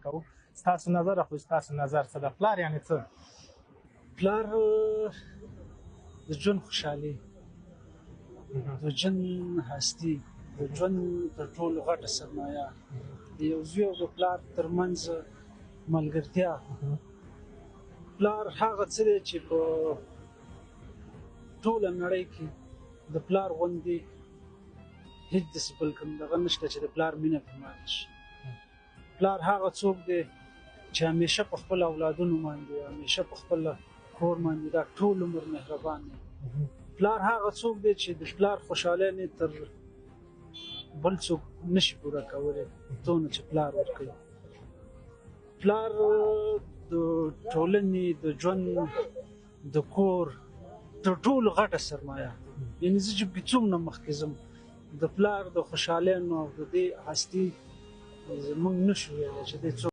کوو. ستاسو نظر اخلو، ستاسو نظر څه ده؟ پلار یعنې څه؟ پلار د ژوند خوشحالي، د ژوند هستي، د ژوند تر ټولو غټه سرمایه، د یو زوی او د پلار ترمنځ ملګرتیا. پلار هغه څه دی چې په ټوله نړۍ کې د پلار غوندې هیڅ داسې بل کوم دغه نشته چې د پلار مینه پرې ماته شي. پلار هغه څوک دی چې همیشه په خپل اولادونو باندې، همیشه په خپل کور باندې دا ټول عمر مهربان دی. پلار هغه څوک دی چې د پلار خوشحالۍ نه تر بل څوک نشي پوره کولی څونه چې پلار ورکوي. پلار د ټولنې د ژوند د کور تر ټولو غټه سرمایه. یعنې زه چې څومره مخکې ځم د پلار د خوشحالۍ نو د دې هستي موږ نشو ویلی چې دی څوک.